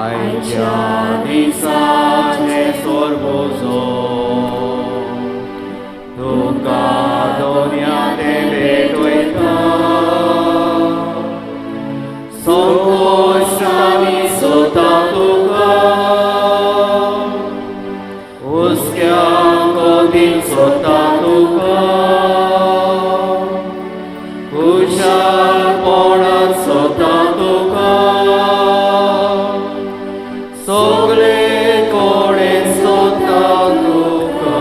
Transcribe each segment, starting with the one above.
आयच्या दिसाचे सोरबोजो तुका दोन्या ते भेटवयता संकोश्टांनी सोता तुका हुस्क्या कोदीन सोता तुका खुशालपणान सोता तुका सगळे कडेन सोता तुका.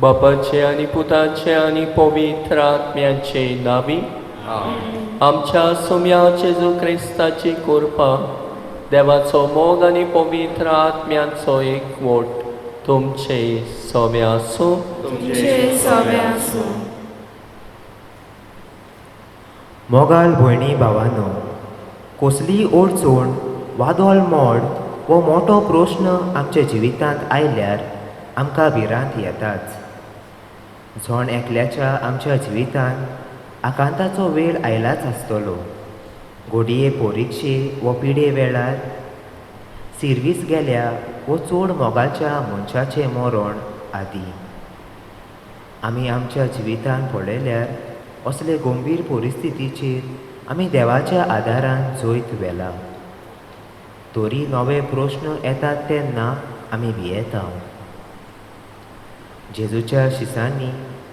बापाचे आनी पुताचे आनी पवित्र आत्म्याचे नावी आमच्या सुम्या जेजू क्रिस्ताची कृपा, देवाचो मोग आनी पवित्र आत्म्याचो एकवट तुमचे सोमे आसूं. तुमचे सोबे आसूं. मोगाल भयणी भावानो, कसलीय अडचण, वादळ मोड वो मोठो प्रश्न आमच्या जिवितांत आयल्यार आमकां भिरांत येताच. जण एकल्याच्या आमच्या जिवितांत आकांताचो वेळ आयलाच आसतलो. घडये परिक्षे वो पिडे वेळार, सिर्वीस गेल्या वो चड मोगाच्या मनशाचें मरण आदी. आमी आमच्या जिवितांत पळयल्यार असले गंभीर परिस्थितीचेर आमी देवाच्या आदारान जैत व्हेला. तरी नवे प्रश्न येतात तेन्ना आमी भियेता. जेजूच्या शिसांनी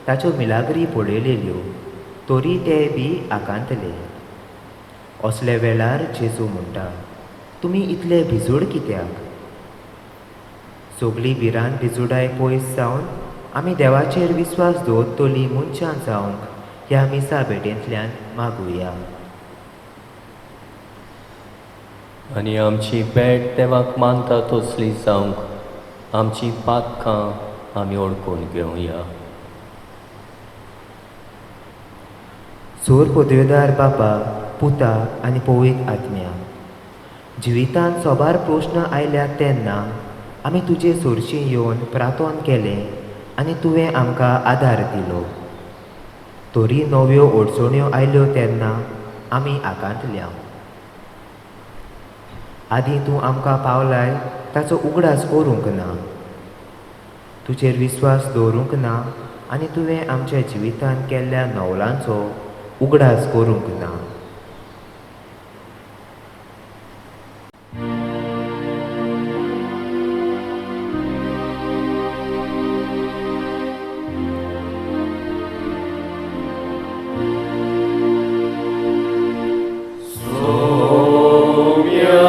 ताच्यो मिलाग्री पळयलेल्यो तरी ते बी आकांतले. असल्या वेळार जेजू म्हणटा, तुमी इतले भिजूड कित्याक? सगली भिरांत भिजुडाय पयस जावन आमी देवाचेर विस्वास दवरतली मनशां जावंक ह्या मिसा भेटेंतल्यान मागुया. आनी आमची भेट देवाक मानता तसली जावंक आमची पातकां आमी ओळखून घेवया. सोर पदवेदार बापा, पुता आनी पवित्र आत्म्या, जिवितांत सोबार प्रश्न आयल्यात तेन्ना आमी तुजे सोरशी येवन प्रार्थन केलें आनी तुवें आमकां आदार दिलो. तरी नव्यो अडचण्यो आयल्यो तेन्ना आमी आकांतल्या. आदीं तूं आमकां पावलाय ताचो उगडास करूंक ना, तुजेर विस्वास दवरूंक ना आनी तुवें आमच्या जिवितांत केल्ल्या नवलांचो उगडास करूंक ना. Somiya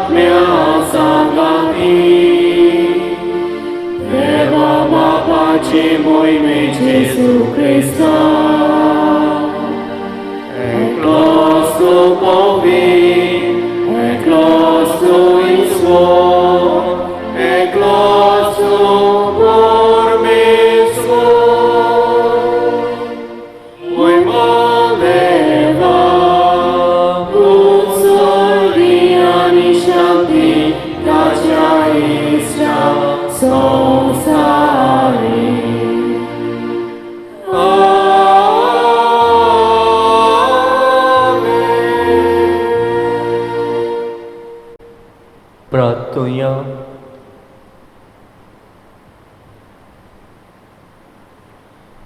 आत्म्या सांगाती देवा बापाचे मोहिमे जेजू क्रिस्ता एकलोच तो पवित्र एकलोच तो ईश्वर एकलोच तो परमेश्वर मोहिमा देवा उत्सर्गी आनी शांती ताच्या इश्टा संवसारी. प्रार्थुया.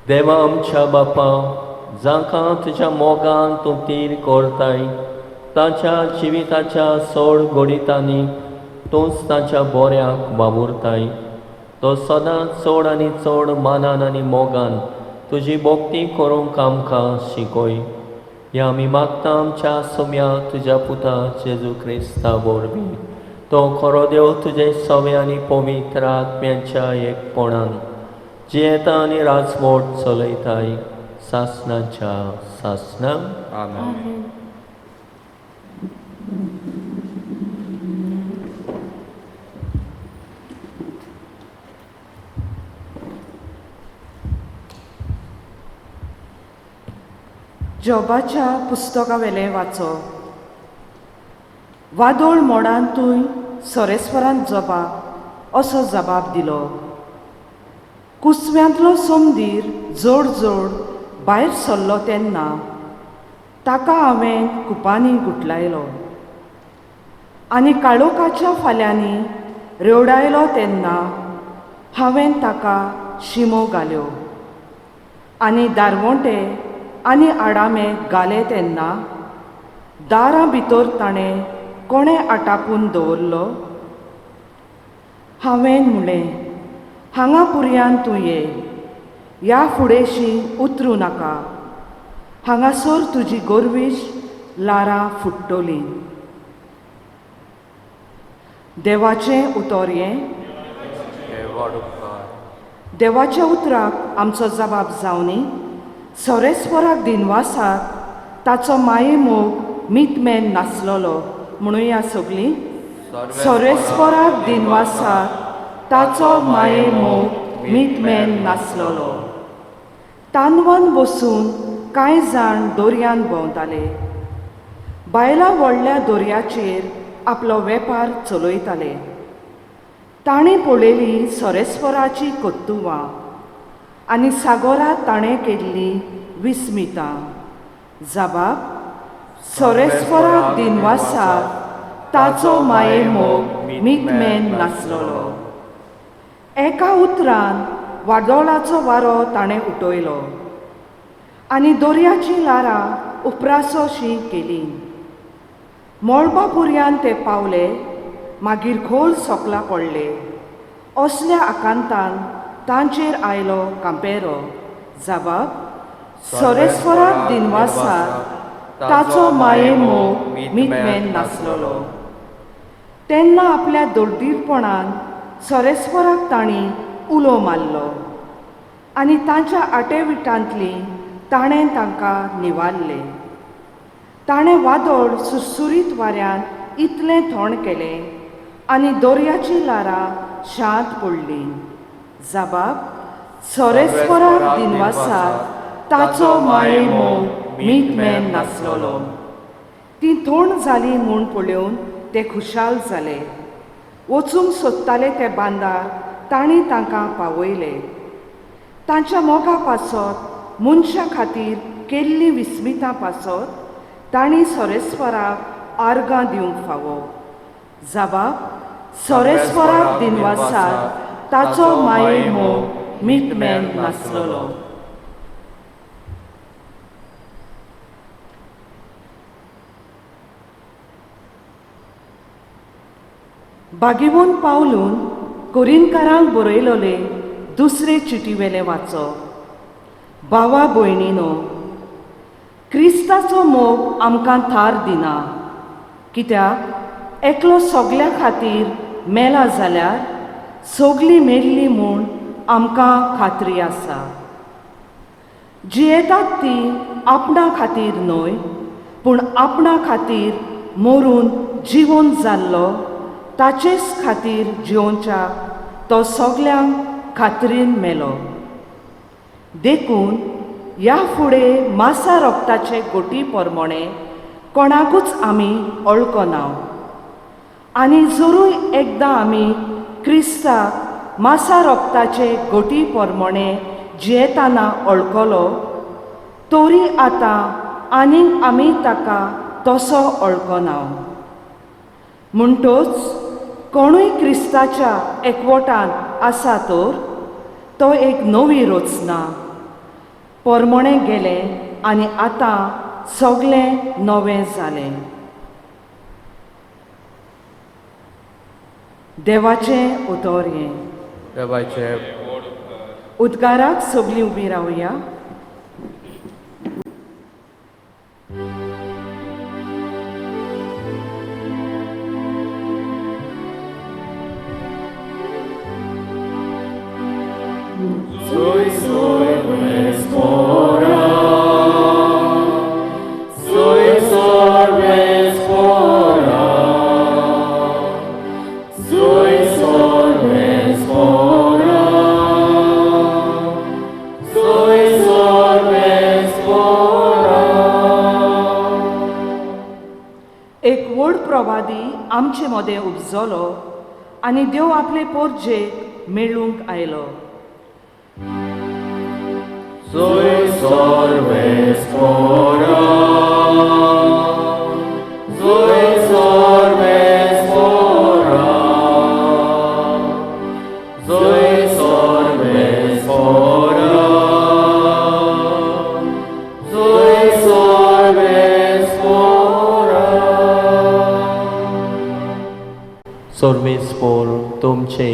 देवा आमच्या बापा, जांकां तुज्या मोगान तूं तीर करताय ताच्या जिविताच्या सोड घडितांनी तूंच ताच्या बऱ्याक वावुरताय. तो सदांच चड आनी चड मानान आनी मोगान तुजी भक्ती करूंक आमकां शिकय. ह्या आमी मागता आमच्या सोम्या तुज्या पुता जेजू क्रिस्ता वरवीं. तो खरो देव तुजे सवे आनी पवित्र आत्म्याच्या एकपणान जियेता आनी राजवट चलयताय सासनाच्या सासना. आमेन. जोबाच्या पुस्तकावेलें वाचो. वादोळ मोडांतूय सोरेस्वरान जोबाक असो जबाब दिलो. कुसव्यांतलो सोमदीर जोड जोड भायर सरलो तेन्ना ताका हांवें कुपांनी गुटलायलो आनी काळोखाच्या फाल्यांनी रेवडायलो तेन्ना हांवें ताका शिमो घाल्यो आनी दारवंटे आनी आडामे घाले तेन्ना दारां भितर ताणें कोणें आटापून दवरलो. हांवें म्हणलें, हांगा पुरयान तूं ये, ह्या फुडेंशी उतरूं नाका, हांगासर तुजी गोरवीश लारां फुट्टलीं. देवाचें उतर हें. देवाच्या उतराक आमचो जबाब जावनी. सोरेस्वराक दिनवासात, ताचो माये मोग मितमेन नासलेलो. म्हणुया सगळीं, सोरेस्वराक दिनवासात, ताचो माये मोग मितमेन नासलेलो. तानवन बसून कांय जाण दर्यान भोंवताले. बायलां व्हडल्या दर्याचेर आपलो वेपार चलयताले. ताणें पळयली सोरेस्वराची कर्तुवां आनी सागोरात ताणें केल्ली विस्मितां. जबाब, सोरेस्वराक दिनवासात, ताचो माये मोग मितमेन नासलेलो. एका उतरान वादोळाचो वारो ताणें उठयलो आनी दर्याचीं ल्हारां उपरासोशीं केलीं. मळबा पुरयान ते पावले, मागीर खोल सोकला पडले. असल्या आकांतान तांचेर आयलो कांपेरो. जबाब, सोरेस्वराक दिनवासात, ताचो माये मोग मितमेन नासलेलो. तेन्ना आपल्या दळदीरपणान सोरेस्वराक तांणी उलो मारलो आनी तांच्या आटेविटांतली ताणें तांकां निवारले. ताणें वादळ सुरसुरीत वाऱ्यान इतलें थंड केलें आनी दर्याचीं ल्हारां शांत पडलीं. जबाब, सोरेस्वराक दिनवासात, ताचो माये मोग मितमेन नासलेलो. तीं थंड जालीं म्हूण पळोवन ते खुशाल जाले. वचूंक सोदताले ते बांदार तांणी तांकां पावयले. तांच्या मोगा पासत मनशां खातीर केल्लीं विस्मितां पासत तांणी सोरेस्वराक आर्गां दिवंक फावो. जबाब, सोरेस्वराक दिनवासात, ताचो माये मोग मितमेन नासलेलो. बागेवन पावलून कोरिनकारांक बरयलोले दुसरे चिटीवेले वाचो. भावा भयणीनो, क्रिस्ताचो मोग आमकां थार दिना, कित्याक एकलो सगल्या खातीर मेला जाल्यार सगळीं मेल्ली म्हूण आमकां खात्री आसा. जियेतात ती आपणा खातीर न्हय, पूण आपणा खातीर मरून जिवन जाल्लो ताचेच खातीर जिवोवच्या तो सगल्यांक खात्रीन मेलो. देखून ह्या फुडें मासा रोगताचे गोटी परमोणे कोणाकूच आमी वळखना. आनी जरूय एकदां आमी क्रिस्ताक मासा रोगताचे गोटी परमोणे जियेताना वळखलो तरी आतां आनीक आमी ताका तसो वळखना. म्हणटोच कोणूय क्रिस्ताच्या एकवटान आसा तर तो एक नवी रचना, परमोणें गेलें आनी आतां सगळें नवें जालें. देवाचें उतर हें. देवाचें उद्गाराक सगळीं उबी रावया. एक व्हड प्रवादी आमचे मदें उपजलो आनी देव आपले पोरजेक मेळूंक आयलो. सर्वेस्पोर तुमचे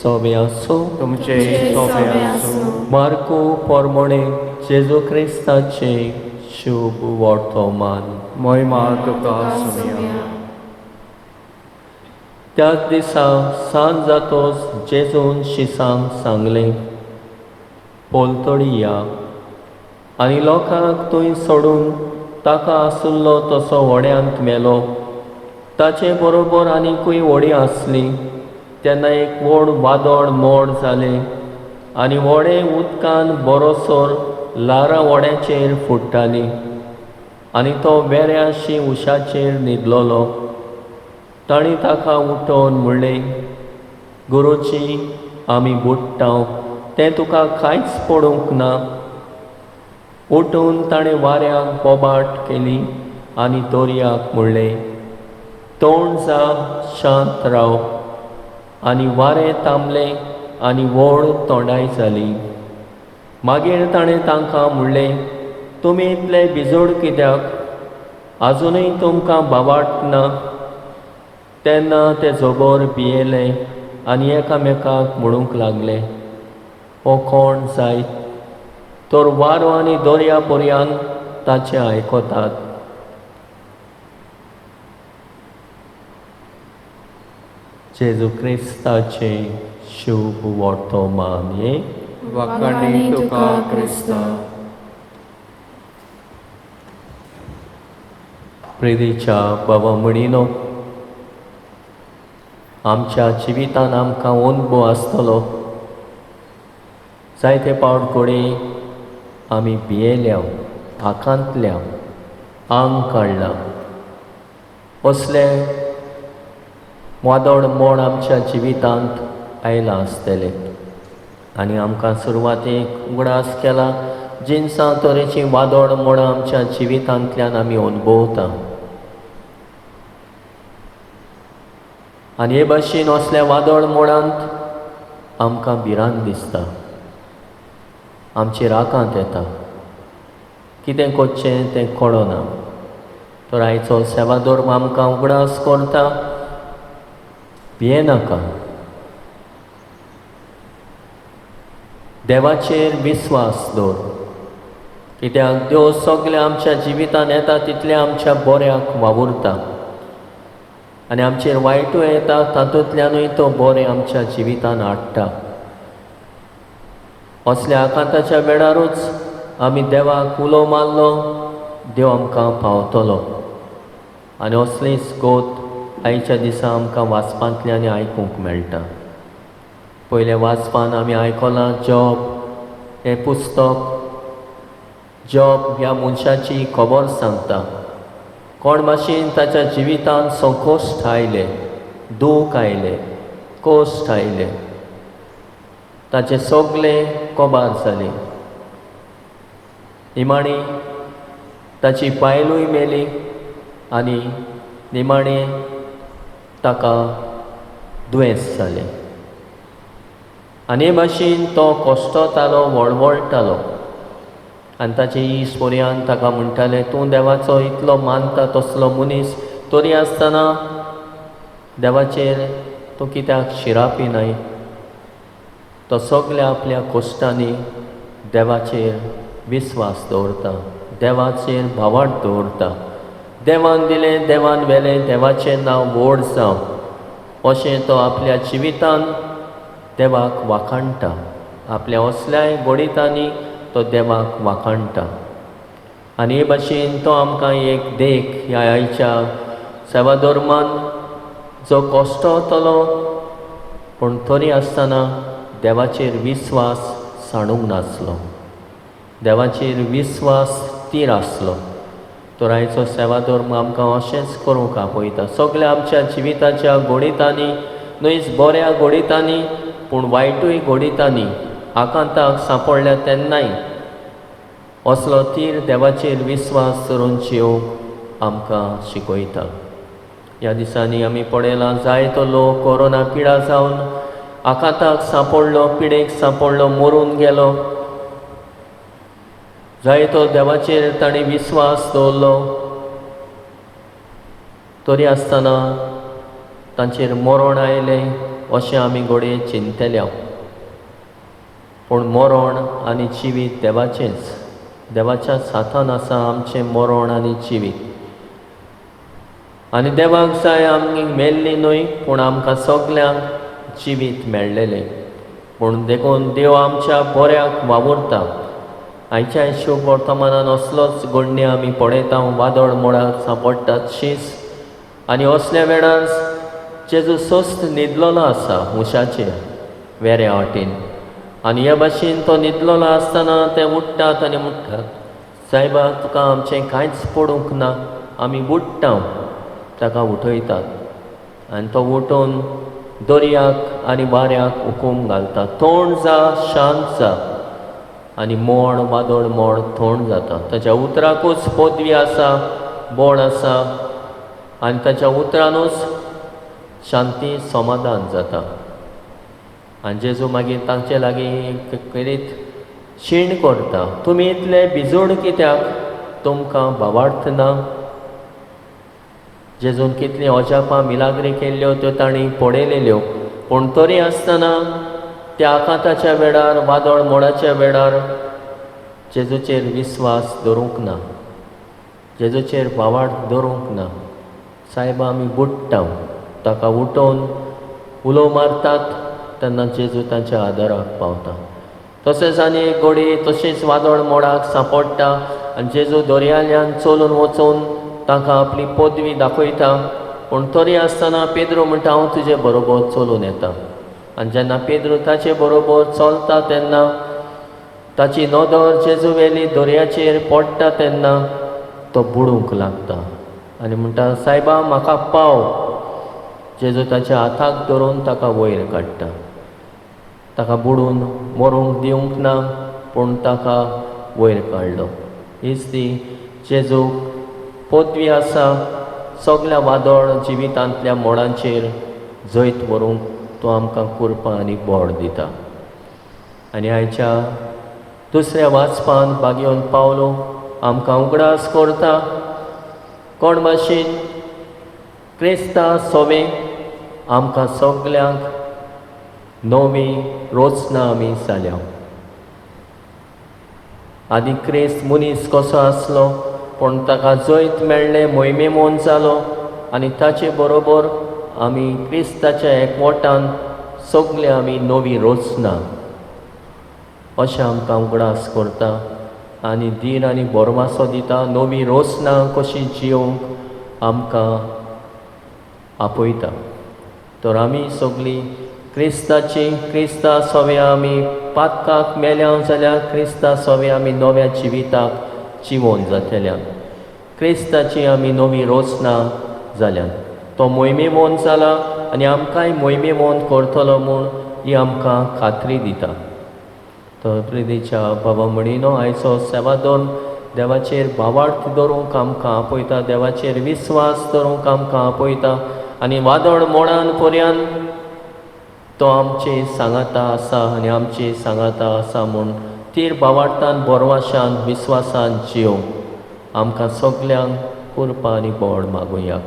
सोबे आसूं. तुमचे सोबे आसूं. मार्को पोरमोणे जेजू क्रिस्ताचे शुभ वर्तमान. महिमा तुका सुनिया. त्याच दिसा सांज जातोच जेजून शिसांक सांगलें, पोलतडी या. आनी लोकांक थंय सोडून ताका आसुल्लो तसो व्हड्यांत मेलो. ताचे बरोबर आनीकूय व्हडीं आसलीं. तेन्ना एक व्हड वादळ मोड जालें आनी व्हडें उदकान बरोसर ल्हारां व्हड्याचेर फुट्टालीं आनी तो वेऱ्याशी उशाचेर न्हिदलोलो. तांणी ताका उठोवन म्हणलें, गुरुजी, आमी बुडटा, तें तुका कांयच पडूंक ना. उठून ताणें वाऱ्याक बोबाट केली आनी दर्याक म्हणलें, तोंड जा, शांत राव. आनी वारें थांबलें आनी व्हड तोंडाय जाली. मागीर ताणें तांकां म्हणलें, तुमी इतले भिजोड कित्याक? आजुनूय तुमकां बावाट ना? तेन्ना ते जबर भियेले आनी एकामेकाक म्हणूंक लागले, हो कोण जायत तर वारो आनी दर्या पर्यान ताचें आयकतात. जेजू क्रिस्ताचे शुभ वर्तमान. वाखाणी तुका क्रिस्ता. प्रितीच्या बाबा म्हणिनो, आमच्या जिवितान आमकां अनुभव आसतलो. जायते पावट घडये आमी भियेल्या, आकांतल्या, आंग काडला. असले वादळ मोड आमच्या जिवितांत आयलां आसतलें आनी आमकां सुरवातेक उगडास केला जिनसां तरेचीं वादळ मोडां आमच्या जिवितांतल्यान आमी अनुभवता. आनी हे भाशेन असल्या वादळ मोडांत आमकां भिरांत दिसता, आमचेर आकांत येता, कितें करचें तें कळना. तर आयचो सेवाधर्म आमकां उगडास करता, भियेनाका, देवाचेर विस्वास दवर. कित्याक देव सगळें आमच्या जिवितान येता तितलें आमच्या बऱ्याक वावुरता. आनी आमचेर वायटूय येता तातूंतल्यानूय तो बरें आमच्या जिवितान हाडटा. असल्या आकांताच्या वेळारूच आमी देवाक उलो मारलो, देव आमकां पावतलो. आनी असलीच गोत आयच्या दिसा आमकां वाचपांतल्यान आयकूंक मेळटा. पयल्या वाचपान आमी आयकलां जॉब हें पुस्तक. जॉब ह्या मनशाची खबर सांगता. कोण भाशेन ताच्या जिवितांत संकोश्ट आयले, दूख आयले, कश्ट आयले, ताचे सगळे कबार जाले. निमाणी ताची बायलूय मेली आनी निमाणे ताका दुयेंस जालें. आनी हे भाशेन तो कश्टतालो, वळवळटालो. आनी ताचे इश्ट पर्यान ताका म्हणटाले, तूं देवाचो इतलो मानता तसलो मनीस, तरी आसतना देवाचेर तूं कित्याक शिरापी न्हय? तो सगल्या आपल्या कश्टांनी देवाचेर विस्वास दवरता, देवाचेर भावार्थ दवरता. देवान दिलें, देवान व्हेलें, देवाचें नांव व्हड जावं अशें तो आपल्या जिवितान देवाक वाखाणटा. आपल्या असल्याय घडितांनी तो देवाक वाखाणटा. आनी हे भाशेन तो आमकां एक देख ह्या आयच्या सेवाधर्मान जो कश्टतलो पूण तरी आसतना देवाचेर विस्वास सांडूंक नासलो, देवाचेर विस्वास तीर आसलो. तर आयचो सेवाधर्म आमकां अशेंच करूंक आपयता. सगल्या आमच्या जिविताच्या घडितांनी, न्हयच बऱ्या घडितांनी पूण वायटूय घडितांनी, आकांताक सांपडल्या तेन्नाय असलो तीर देवाचेर विस्वास धरून जिवंक आमकां शिकयता. ह्या दिसांनी आमी पळयलां जायतो लोक कोरोना पिडा जावन आकांताक सांपडलो, पिडेक सांपडलो, मरून गेलो. जायतो देवाचेर ताणें विस्वास दवरलो तरी आसतना तांचेर मरण आयलें अशें आमी घडये चिंतल्या. पूण मरण आनी जिवीत देवाचेंच, देवाच्या हातान आसा आमचें मरण आनी जिवीत. आनी देवाक जाय आमी मेल्ली न्हय पूण आमकां सगल्यांक जिवीत मेळ्ळेलें. पूण देखून देव आमच्या बऱ्याक वावुरता. आयच्या शुभ वर्तमानान असलोच घडणी आमी पळयता. वादळ मोडाक सांपडटात शीस आनी असल्या वेळार जेजू स्वस्थ न्हिदलेलो आसा उशाचेर वेऱ्या वाटेन. आनी ह्या भाशेन तो न्हिदलेलो आसतना ते उठ्ठात आनी म्हणटात, सायबा तुका आमचें कांयच पडूंक ना, आमी बुडटा. ताका उठयतात आनी तो उठून दर्याक आनी वाऱ्याक हुकूम घालता, थोंड जा, शांत जा. आनी मोड वादळ मोड थोंड जाता. ताच्या उतराकूच पदवी आसा, बळ आसा आनी ताच्या उतरानूच शांती समाधान जाता. आनी जेजू मागीर तांचे लागीं करीत शीण करता, तुमी इतले भिजूड कित्याक, तुमकां भावार्थ ना? जेजून कितलीं अजापां मिलाग्री केल्ल्यो त्यो तांणी पळयलेल्यो, पूण तरी आसतना त्या आकांताच्या वेळार, वादळ मोडाच्या वेळार जेजूचेर विस्वास दवरूंक ना, जेजूचेर भावार्थ दवरूंक ना. सायबा आमी बुडटा. ताका उठोवन उलो मारतात तेन्ना जेजू तांच्या आदाराक पावता. तशेंच आनी एक घोडी तशेंच वादळ मोडाक सांपडटा आनी जेजू दर्याल्यान चलून वचून तांकां आपली पदवी दाखयता. पूण तरी आसतना पेद्रो म्हणटा, हांव तुजे बरोबर चलून येता. आनी जेन्ना पेद्रो ताचे बरोबर चलता तेन्ना ताची नदर जेजू वेली दर्याचेर पडटा तेन्ना तो बुडूंक लागता आनी म्हणटा, सायबा म्हाका पाव. जेजू ताच्या हाताक धरून ताका वयर काडटा. ताका बुडून मरूंक दिवंक ना पूण ताका वयर काडलो. हीच ती जेजूक पदवी आसा सगल्या वादळ जिवितांतल्या मोडांचेर जैत व्हरूंक तो आमकां कुरपा आनी बळ दिता. आनी आयच्या दुसऱ्या वाचपान बागेवन पावलो आमकां उगडास करता कोण भाशेन क्रिस्ता सोवे आमकां सगल्यांक नवी रोचना आमी जाल्या. आदी क्रिस्त मनीस कसो आसलो पूण ताका जैत मेळ्ळें, मोहिमेमोन जालो आनी ताचे बरोबर आमी क्रिस्ताच्या एकवटान सगळे आमी नवी रचना अशें आमकां उगडास करता आनी धीर आनी भरमासो दिता. नवी रचना कशी जियोंक आमकां आपयता. तर आमी सगळीं क्रिस्ताची क्रिस्ता सोव्या आमी पातकाक मेल्या जाल्यार क्रिस्ता सोव्या आमी नव्या जिविताक जिवोन जातल्या. क्रिस्ताची आमी नवी रचना जाल्या. तो मोहिमेमोन जाला आनी आमकांय मोहिमेमोन करतलो म्हूण ही आमकां खात्री दिता. तर प्रितीच्या बाबा म्हणिनो आयचो सेवादोन देवाचेर भावार्थ दवरूंक आमकां आपयता, देवाचेर विस्वास दवरूंक आमकां आपयता आनी वादळ मोडान पर्यान तो आमचे सांगाता आसा आनी आमचे सांगाता आसा म्हूण तीर भावार्थान बोरवाशान विस्वासान जियोवंक आमकां सगल्यांक कृपा आनी बळ मागुया.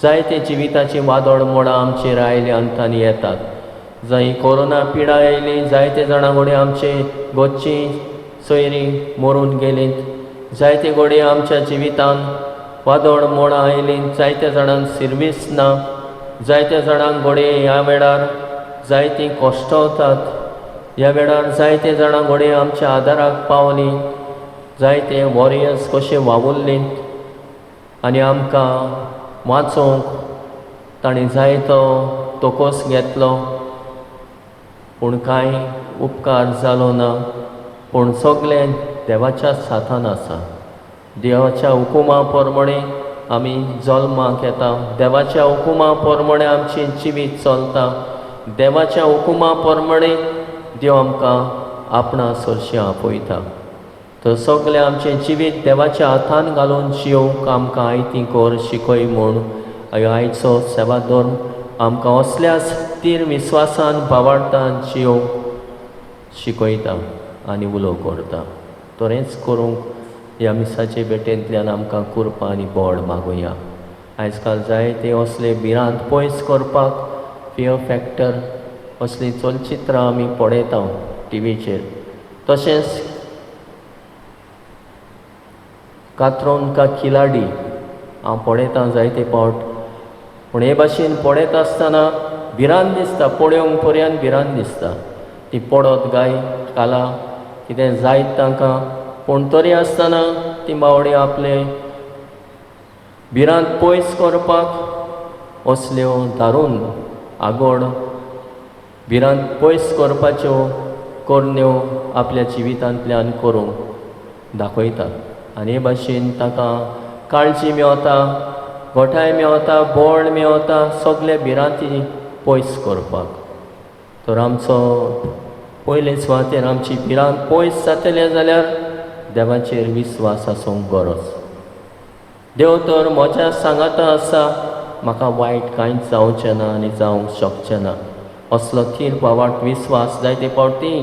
जायते जिविताची वादळ मोडां आमचेर आयली आनी तांणी येतात. जंय कोरोना पिडा आयली जायते जाणां घडये आमचे गोच्ची सोयरीं मरून गेलीं. जायते घडये आमच्या जिवितान वादळ मोडां आयलीं. जायत्या जाणांक सिर्वीस ना. जायत्या जाणांक घडये ह्या वेळार जायतीं कश्टवतात. ह्या वेळार जायते जाणां घडये आमच्या आदाराक पावलीं. जायते वॉरियर्स कशे वावुरलीं आनी आमकां वाचोवंक ताणें जायतो तोकोस घेतलो, पूण कांय उपकार जालो ना. पूण सगळें देवाच्या साथान आसा. देवाच्या हुकुमा प्रमाणे आमी जल्माक येता. देवाच्या हुकुमा प्रमाणे आमचें जिवीत चलता. देवाच्या हुकुमा प्रमाणे देव आमकां आपणा सरशी आपयता. तर सगळें आमचें जिवीत देवाच्या हातान घालून जियोवंक आमकां आयती कर शिकय म्हूण आयचो सेवाधर्म आमकां असल्याच तीर विस्वासान भावार्थान जियोवंक शिकयता आनी उलो करता. तरेंच करूंक ह्या मिसाचे भेटेंतल्यान आमकां कृपा आनी बळ मागुया. आयज काल जायते असले भिरांत पयस करपाक फियर फॅक्टर असलीं चलचित्रां आमी पळयता टिवीचेर. तशेंच कात्रोन का खिलाडी हांव पळयतां जायते फावट. पूण हे भाशेन पळयता आसतना भिरांत दिसता. पळोवंक पर्यंत भिरांत दिसता. ती पडत गाय काला कितें जायत तांकां, पूण तरी आसतना ती बावडी आपले भिरांत पयस करपाक असल्यो दारून आगोड भिरांत पयस करपाच्यो करण्यो आपल्या जिवितांतल्यान करूंक दाखयतात. आनी हे भाशेन ताका काळजी मेवता, गोठाय मेवता, बळ मेवता सगळे भिरांती पयस करपाक. तर आमचो पयले सुवातेर आमची भिरांत पयस जातले जाल्यार देवाचेर विस्वास आसूंक गरज. देव तर म्हज्या सांगाता आसा, म्हाका वायट कांयच जावचें ना आनी जावंक शकचें ना असलो थीर भावार्थ विस्वास जायते फावटी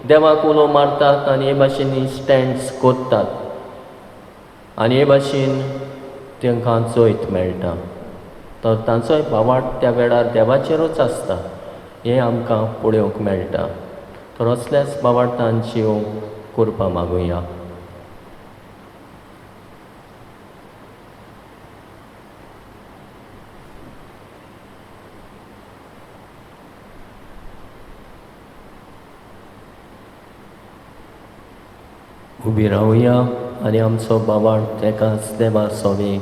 देवाक उलो मारतात आनी हे भाशेन स्टँड्स करतात आनी हे भाशेन तांकां जैत मेळटा. तर तांचोय भावार्थ त्या वेळार देवाचेरूच आसता हें आमकां पळोवंक मेळटा. तर असल्याच भावार्थान जिवंक कृपा मागुया. उबी रावया आनी आमचो भावार्थ एकाच देवा सोवे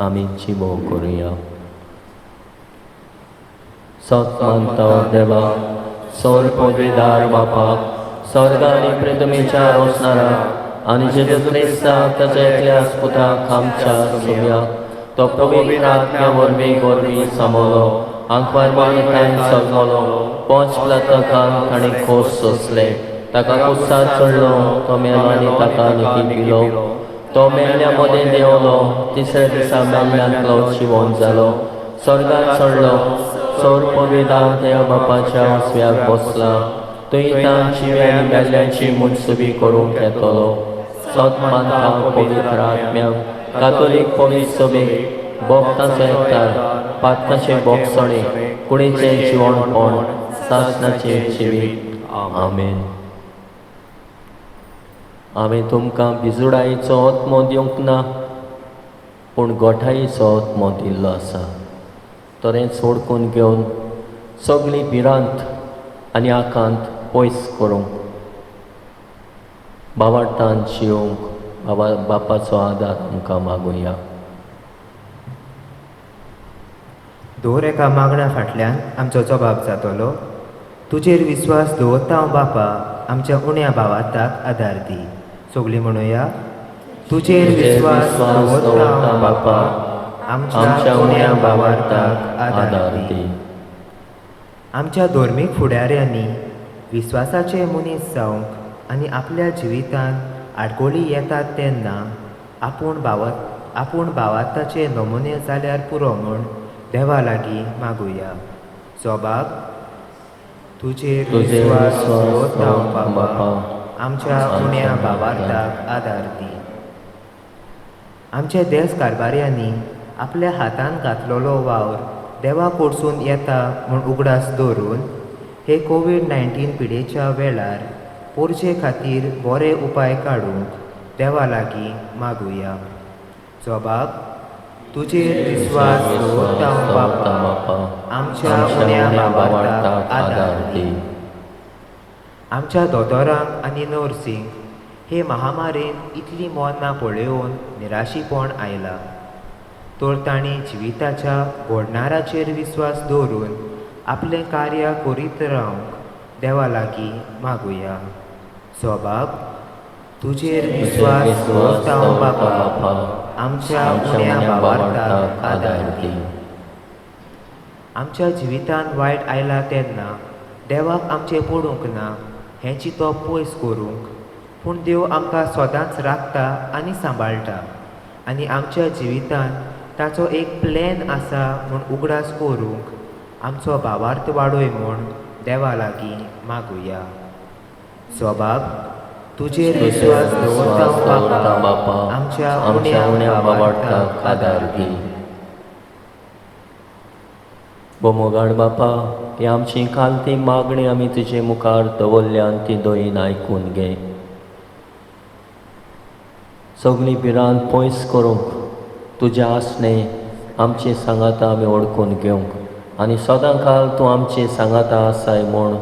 आमी जिवो करुया. सत मानता देवा, सौर पदवीदार बापाक, स्वर्ग आनी पृथ्वीच्या रोसणारा आनी जेजू क्रिस्ताक ताच्या एकल्याच पुताक आमच्या सोव्याक, तो पवित्र आत्म्या वरवीं गोरवी समवलो, आंकवार मागितान सजलो, पोंच प्लातकान ताणें खोस सोंसले, ताका कुसाद चडलो, तो मेलो आनी ताका निकी पिलो, तो मेल्ल्या मदें देंवलो, तिसऱ्या दिसा मेल्ल्यांतलो जिवोन जालो, स्वर्गात चडलो, सौर पवित्र देव बापाच्या उजव्याक बसला, थंय तांची आनी मेल्ल्यांची मुनसुबी करूंक येतलो. सत मानता पवित्र आत्म्याक, कातोलीक पवित्र सभेक, भोक्तांचो एकठार, पातकाचें भोगसणें, कुडीचें जिवणपण, सासणाचें जिवीत. आमेन. हांवें तुमकां भिजुडायेचो आत्मो दिवंक ना, पूण गोठायेचो आत्मो दिल्लो आसा. तरेंच ओळखून घेवन सगळी भिरांत आनी आकांत पयस करूंक बाबार्थान जिवंक बाबा बापाचो आदार आमकां मागुया. दर एका मागण्या फाटल्यान आमचो जबाब जातलो. तुजेर विस्वास दवरता हांव बापा, आमच्या उण्या भावार्थाक आदार दी. सगळीं म्हणुया, तुजेर विस्वास दवरता हांव बापा, आमच्या उण्या भावार्थाक आदार दी. आमच्या धर्मीक फुडाऱ्यांनी विस्वासाचे मनीस जावंक आनी आपल्या जिवितांत आडकोळी येतात तेन्ना आपूण भावार्थाचे नमुने जाल्यार पुरो म्हूण देवा लागीं मागुया. जोबाब, तुजेर विस्वास दवरता हांव बापा, आमच्या उण्या भावार्थाक आदार दी. आमच्या देश कारभाऱ्यांनी आपल्या हातान घातलेलो वावर देवा कडसून येता म्हूण उगडास दवरून हे कोवीड-19 पिडेच्या वेळार पोरचे खातीर बरे उपाय काडूंक देवा लागीं मागुया. जोबाब, तुजेर विस्वास दवरता हांव बापा, आमच्या उण्या भावार्थाक आदार दी. आमच्या दोतोरांक आनी नर्सींक हे महामारेन इतली मरणां पळोवन निराशीपण आयलां, तर तांणी जिविताच्या घडणाराचेर विस्वास दवरून आपलें कार्य करीत रावंक देवा लागीं मागुया. जोबाब, तुजेर विस्वास दवरता हांव बापा, आमच्या उण्या भावार्थाक आदार दी. आमच्या जिवितांत वायट आयलां तेन्ना देवाक आमचें पडूंक ना हें चिंतप पयस करूंक, पूण देव आमकां सदांच राखता आनी सांबाळटा आनी आमच्या जिवितांत ताचो एक प्लॅन आसा म्हूण उगडास करूंक आमचो भावार्थ वाडय म्हूण देवा लागीं मागुया. जोबाब, तुजेर विस्वास दवरता बापा, आमच्या उण्या भावार्थाक आदार दी. बोमोगाड बापा, ही आमची खालती मागणी आमी तुजे मुखार दवरल्यान ती दोयीन आयकून घे. सगळी भिरांत पयस करूंक तुज्या आसणें आमचे सांगाता आमी ओळखून घेवंक आनी सदां काल तूं आमचे सांगाता आसाय म्हूण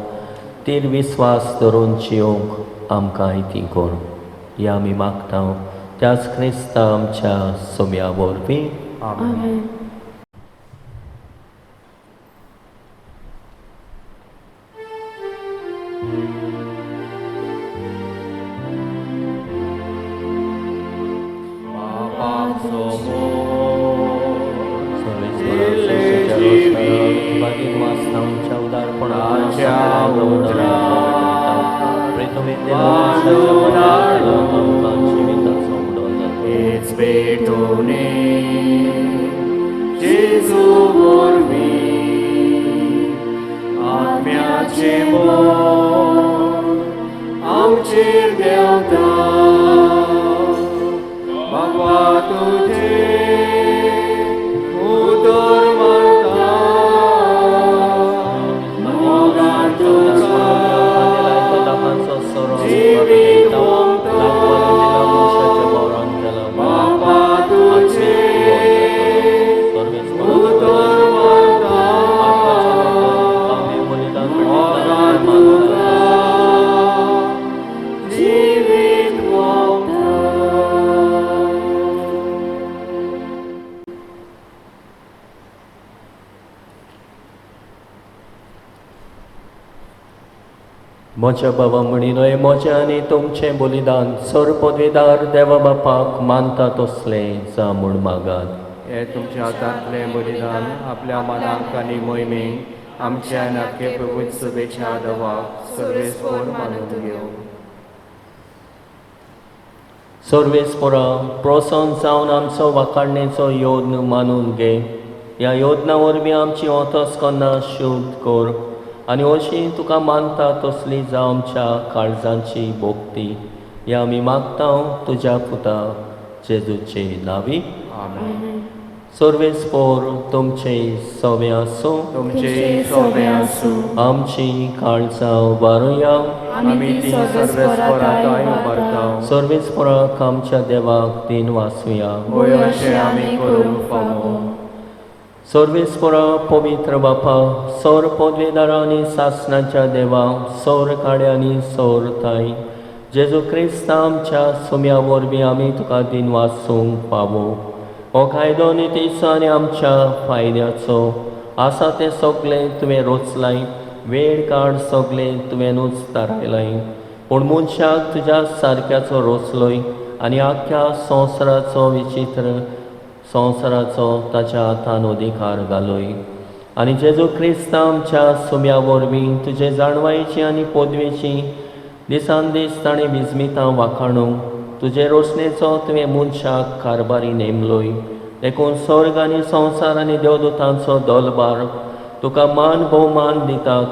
तीर विस्वास धरून जिवंक आमकां ती करूं. ही आमी मागता त्याच क्रिस्ता आमच्या सोम्या वरवीं. आमेन. म्हज्या बाबा म्हणिल्लें म्हजें आनी तुमचें बलिदान सर्वपदवीदार देवा बापाक मानता तसलें जा म्हूण मागात. हे तुमच्या हातांतलें बलिदान आपल्या मनाक आनी मोहिमेक आमच्या नाके प्रभू शुभेच्छा देवाक सर्वेस्पोर मानून घेवं. सर्वेस्पोरा प्रसन्न जावन आमचो वाखाणणेचो योद्न मानून घे. ह्या योजना वरवीं आमची अंतस्करणां शुद्ध कर आनी अशी तुका मानता तसली जावं आमच्या काळजांची भोक्ती. ह्या आमी मागता तुज्या पुता जेजूचे नांवी. आमेन. सर्वेस्पोर तुमचे सवे आसूं. तुमचे सवे आसूं. आमची काळजां उबारुया. आमी ती सर्वेस्पोराक उबारता. सर्वेस्पोराक आमच्या देवाक दिन वाचुया. होय अशें आमी करूंक फावो. सर्वेस्परा पवित्र बापा, सौर पदवेदारा आनी सासणाच्या देवा, सौर काड्या आनी सौर ताई, जेजू क्रिस्ता आमच्या सुम्या वरवीं आमी तुका दिनवासूंक पावो. हो कायदो नितीचो आनी आमच्या फायद्याचो आसा तें सगळें तुवें रोचलाय, वेळ काळ सगळें तुवेंनूच थारायलाय. पूण मनशाक तुज्या सारक्याचो रोचलोय आनी आख्ख्या संवसाराचो विचित्र संवसाराचो ताच्या हातान अधिकार घालोय. आनी जेजू क्रिस्ता आमच्या सुम्या वरवीं तुजे जाणवायेची आनी पदवेची दिसान दीस ताणें विजमितां वाखाणू तुजे रोशणेचो तुवें मनशाक कारभारी नेमलोय. देखून स्वर्ग आनी संवसार आनी देवदूतांचो दलबार तुका मान भोवमान दितात,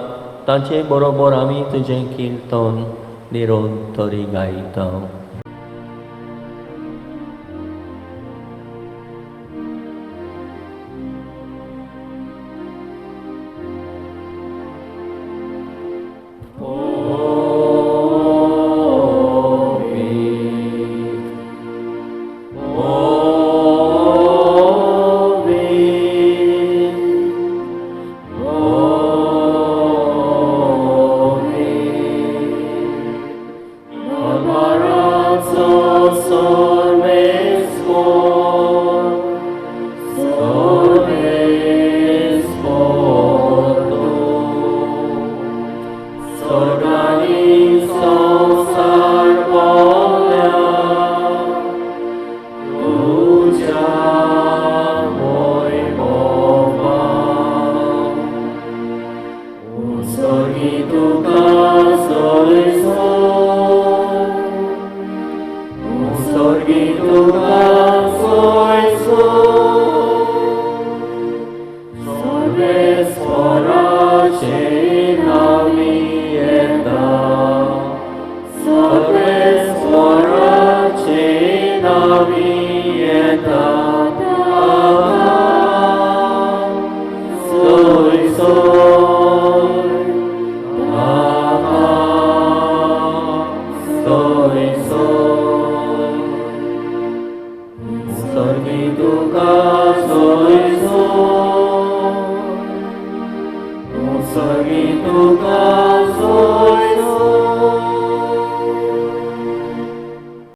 ताचे बरोबर आमी तुजें किर्तन निरंतरी गायता.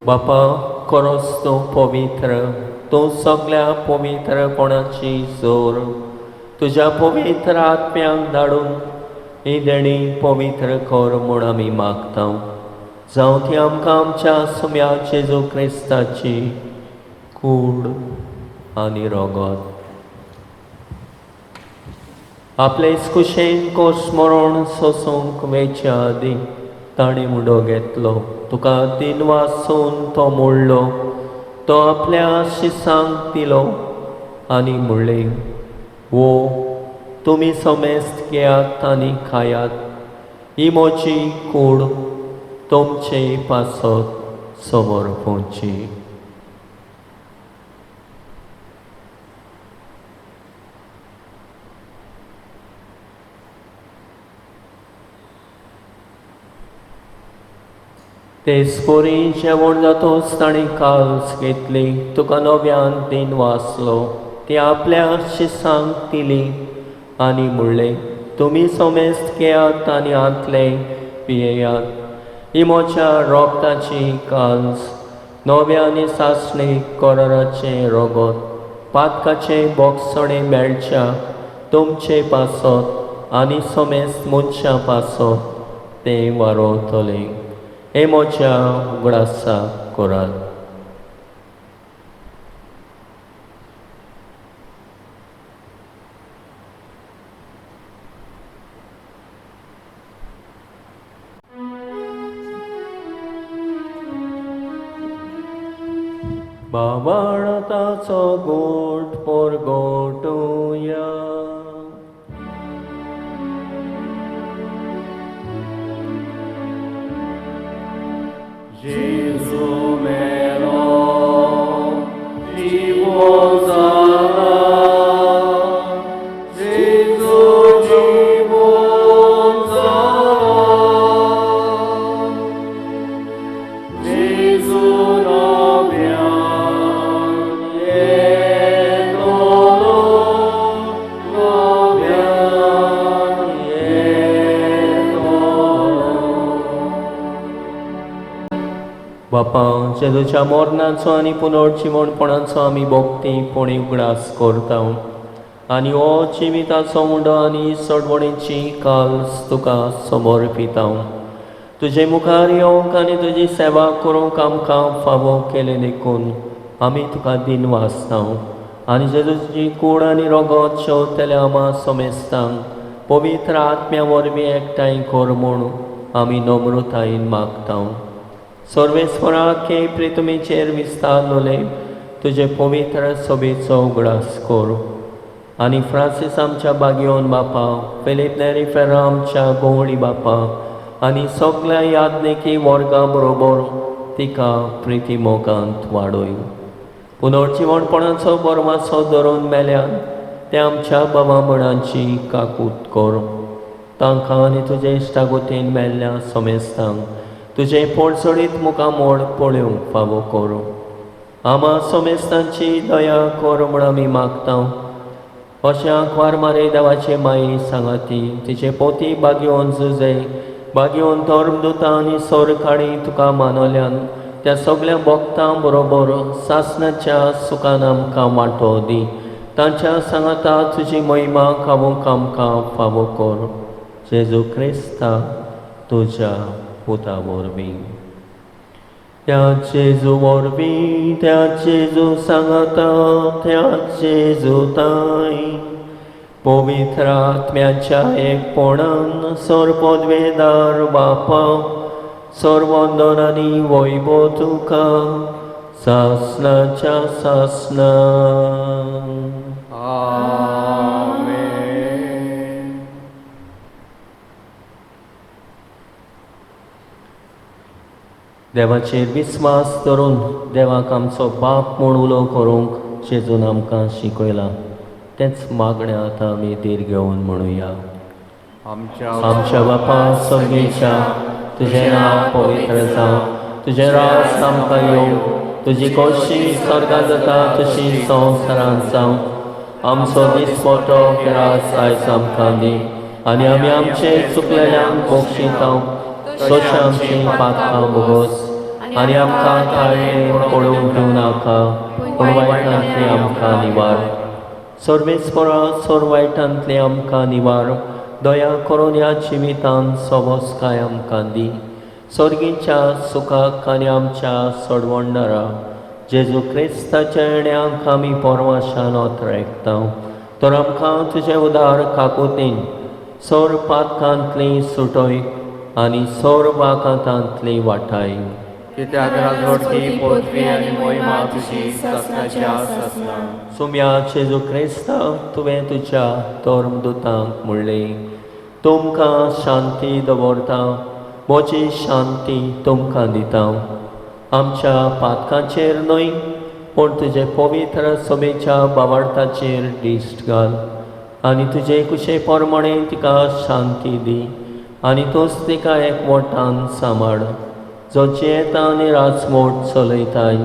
बापा, कोरोस तूं पवित्र, तूं सगळ्या पवित्रपणाची जोर, तुज्या पवित्र आत्म्याक धाडून ही देणी पवित्र कर म्हूण आमी मागता. जावं ती आमकां आमच्या सुम्या जेजू क्रिस्ताची कूड आनी रगत. आपले कुशेन कोश मरण सोसूंक वेच्या आदीं ताणें मुडो घेतलो, तुका तीन वासून तो मोडलो, तो आपल्या शिसांक दिलो आनी म्हणलें, वो तुमी समेस्त घेयात आनी खायात, ही म्हजी कूड तुमचे पासत समर्पणची. तेचपरी जेवण जातोच ताणें काल्स घेतली, तुका नव्यान दिन वाचलो, ती आपल्या शिसांक दिली आनी म्हणलें, तुमी समेस्त घेयात आनी हांतले पियेयात, ही म्हज्या रोगताची काल्स, नव्या आनी सासणे कराराचें रगत, पातकाचें बोगसणें मेळच्या तुमचे पासत आनी समेस्त मनशां पासत तें वारोवतलें. हे म्हज्या उगडासाक करात. बाबाळताचो गोट पोरगोटुया. Gesù melo, vivo sarà, Gesù vivo sarà, Gesù nobiam et dolor, बापा, जेजूच्या मरणाचो आनी पुनर्जिवणपणाचो आमी भोगती पुणी उगडास करता आनी हो जिविताचो उंडो आनी सडवणेची काल्स तुका समर्पिता. तुजे मुखार येवंक आनी तुजी सेवा करूंक आमकां फावो केलें देखून आमी तुका दिनवासता आनी जेजूची कूड आनी रोगत शेवतल्या आमा समेस्तांक पवित्र आत्म्या वरवीं एकठांय कर म्हूण आमी नम्रतायेन मागता. सर्वेस्पराके प्रितुमीचेर विस्तारलोले तुजे पवित्र सभेचो उगडास कर आनी फ्रांसीस आमच्या बागयोन बापा, फिलीप नेरी फेर्रा आमच्या गोवळी बापा आनी सगल्या याज्ञिकी वर्गा बरोबर तिका प्रिती मोगांत वाडय. पुनर्जिवणपणाचो बरवासो धरून मेल्यान ते आमच्या बाबा म्हणांची काकूत कर. तांकां आनी तुजे इश्टागोतीन मेल्ल्या समेस्तांक तुजें पोळसोडीत मुखामोड पळोवंक फावो करूं. आमा समेस्तांची दया कर म्हूण आमी मागता. अशें आंकवार मारे देवाचे माई सांगाती तिचे पोती बागयोन जुजे बागयोन धर्मदुतां आनी सोरकाडी तुका मानवल्यान त्या सगल्या भक्तां बरोबर सासणाच्या सुखान आमकां वांटो दी. तांच्या सांगाता तुजी महिमा खावूंक आमकां फावो कर. जेजू क्रिस्ता तुज्या पुता वरवीं. त्या जेजू वरवीं, त्या जेजू सांगाता, त्या जेजू ताय पवित्र आत्म्याच्या एकपणान सर्वपदवेदार बापा सर्वंदन आनी वैभव तुका सासणाच्या सासणा. आमेन. देवाचेर विस्वास धरून देवाक आमचो बाप म्हूण उलो करूंक जेजून आमकां शिकयलां तेंच मागणें आतां आमी धीर घेवन म्हणुया. आमच्या बापा सर्गेच्या, तुजें नांव पवित्र जावं, तुजें राज आमकां येवं, तुजी खोशी स्वर्गांत जाता तशी संवसारांत जावं. आमचो दिसपटो राज आयज आमकां दी आनी आमी आमचे चुकलेल्यांक बक्षिता तशें आमचीं पातकां भोगोस आनी आमकां ताळें पळोवंक दिवं नाका पूण वायटांतलें आमकां निवार. सर्वेस्परा सोर वायटांतलें आमकां निवार. दया करून ह्या जिवितान सोबसकाय आमकां दी. सर्गीच्या सुखाक आनी आमच्या सोडवणदारा जेजू क्रिस्ताच्या येण्याक आमी परवाशान ओतरेकता. तर आमकां तुजें उदार काकुतीन सोर पातकांतली सुटय आनी सोर वाकातांतली वाटाय. कित्याक राजवटकी पदवी आनी मोहिमा तुजी सासणाच्या सासणा. सुम्या जेजू क्रिस्ता, तुवें तुज्या धर्मदुतांक म्हणलें, तुमकां शांती दवरता, म्हजी शांती तुमकां दिता. आमच्या पातकांचेर न्हय पूण तुजे पवित्र सभेच्या बावार्थाचेर दिश्ट घाल आनी तुजे कुशे प्रमाणे तिका शांती दी आनी तूंच तिका एकवटान सांबाळ, जो जियेता आनी राजमोट चलयताय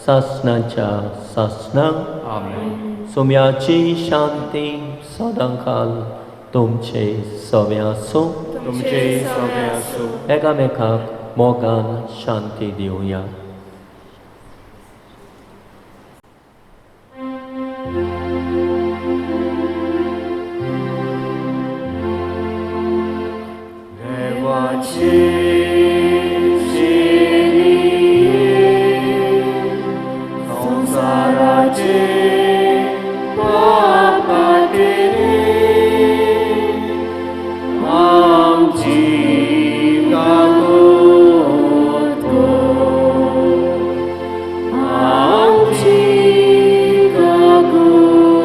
सासणाच्या सासणां. आमेन. सुम्याची शांती सदांकाल तुमचे सवे आसूं. तुमचे सवे आसूं. एकामेकाक मोगान शांती दिवया. देवाची शिरी संवसाराचे पाप काडटली आमची काकूत कर, आमची काकूत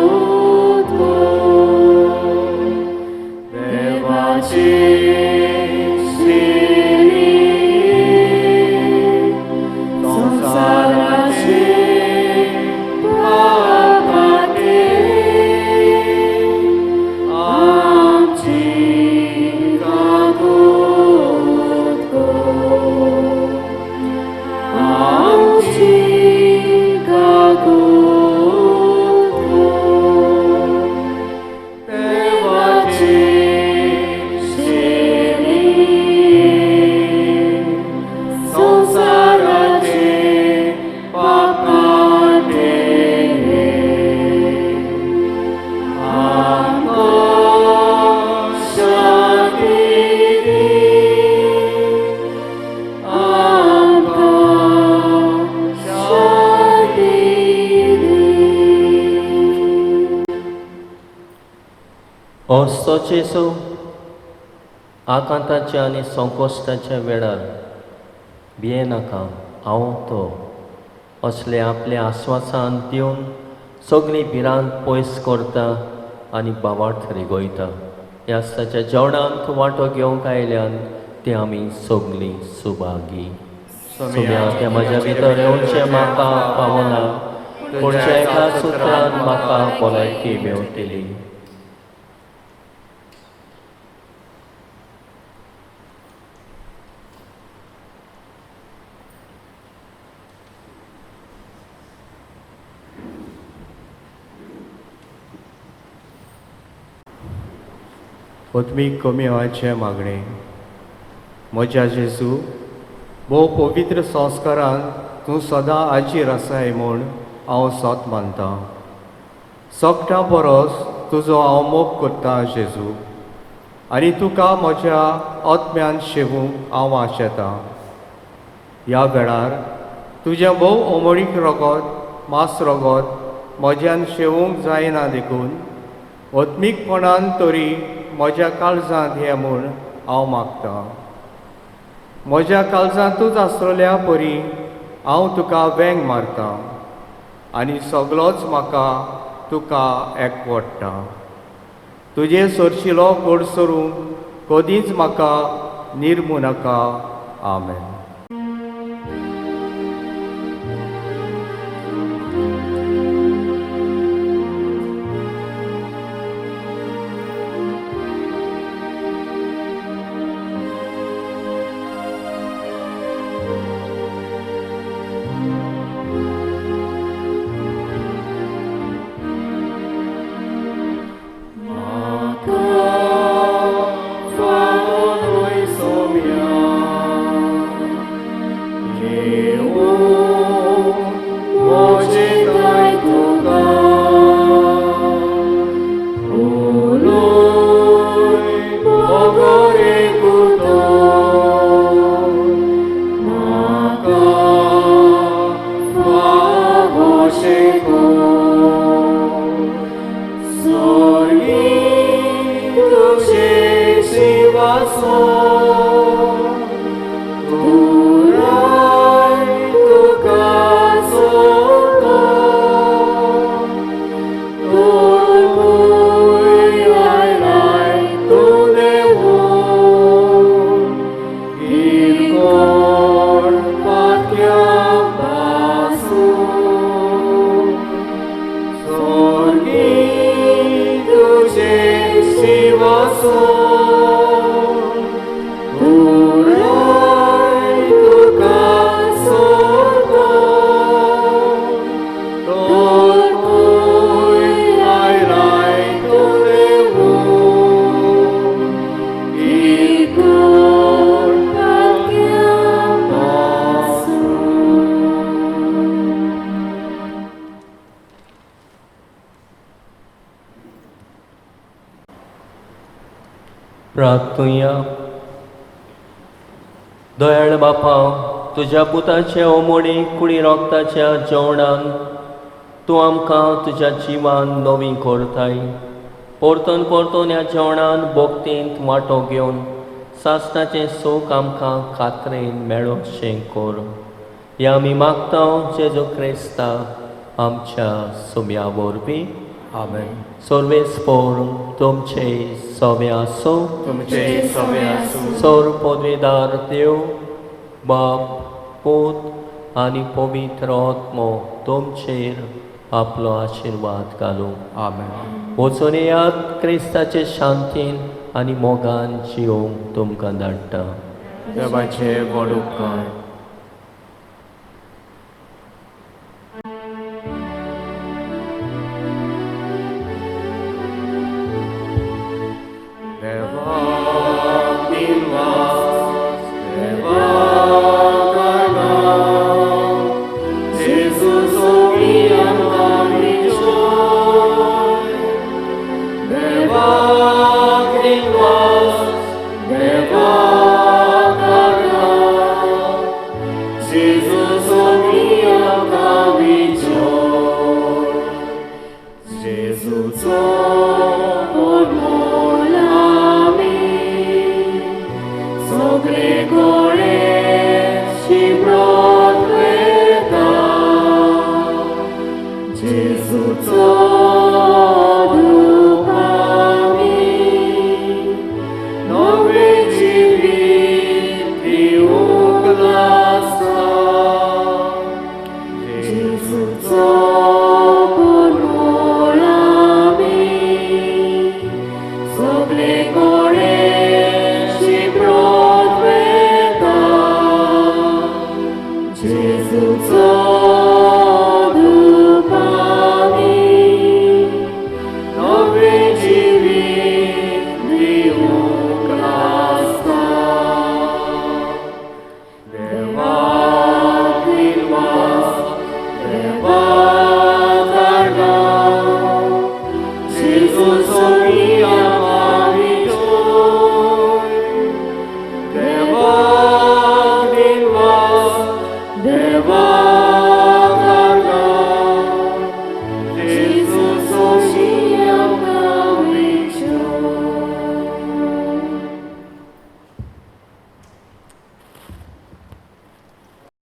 कर. देवाची शिरी असो जेजू आकांताच्या आनी संकोश्टाच्या वेळार भियेनाका, हांव तो असले आपले आस्वासान दिवन सगळी भिरांत पयस करता आनी बावार्थ रिगयता. ह्या ताच्या जेवणांत वांटो घेवंक आयल्यान ते आमी सगळीं सुभागी. सोम्या त्या म्हज्या भितर येवचें म्हाका पावना, पूण एका सुत्रान म्हाका भलायकी मेवतली. आत्मीक कमी मागणें. म्हज्या जेजू, भोव पवित्र संस्कारान तूं सदां आजीर आसाय म्हूण हांव सत मानतां. सगळ्यां परस तुजो हांव मोग करतां जेजू, आनी तुका म्हज्या आत्म्यान शेवूंक हांव आशेतां. ह्या वेळार तुजें भोव अमोळीक रगत मास रगत म्हज्यान शेवूंक जायना देखून आत्मीकपणान तरी म्हज्या काळजांत हें म्हूण हांव मागतां. म्हज्या काळजांतूच आसलेल्या परी हांव तुका वेंग मारतां आनी सगळोच म्हाका तुका एकवडटा. तुजे सरशिलो गोड सरूंक कदींच म्हाका निर्मू नाका. आमेन. प्रार्थुया. दयाळ बापा, तुज्या पुताच्या ओमोडी कुडी रोगताच्या जेवणान तूं आमकां तुज्या जिवान नवी करताय. परतून परतून ह्या जेवणान भक्तींत वांटो घेवन सासणाचें सूख आमकां खात्रेन मेळोशें कर. ह्या आमी मागता जेजू क्रिस्ता आमच्या सुम्या वरवीं. आमेन. सर्वेस्पोर तुमचे सवे आसूं. तुमचे सवे आसूं. सोर पदवीदार देव बाप पूत आनी पवित्र आत्मो तुमचेर आपलो आशिर्वाद घालूं. आमेन. वचून येयात क्रिस्ताचे शांतीन आनी मोगान जिवंक तुमकां धाडटा. देवाचे व्हड उपकार. Deva, Deva, Deva, सगळे गोळे शिबरले.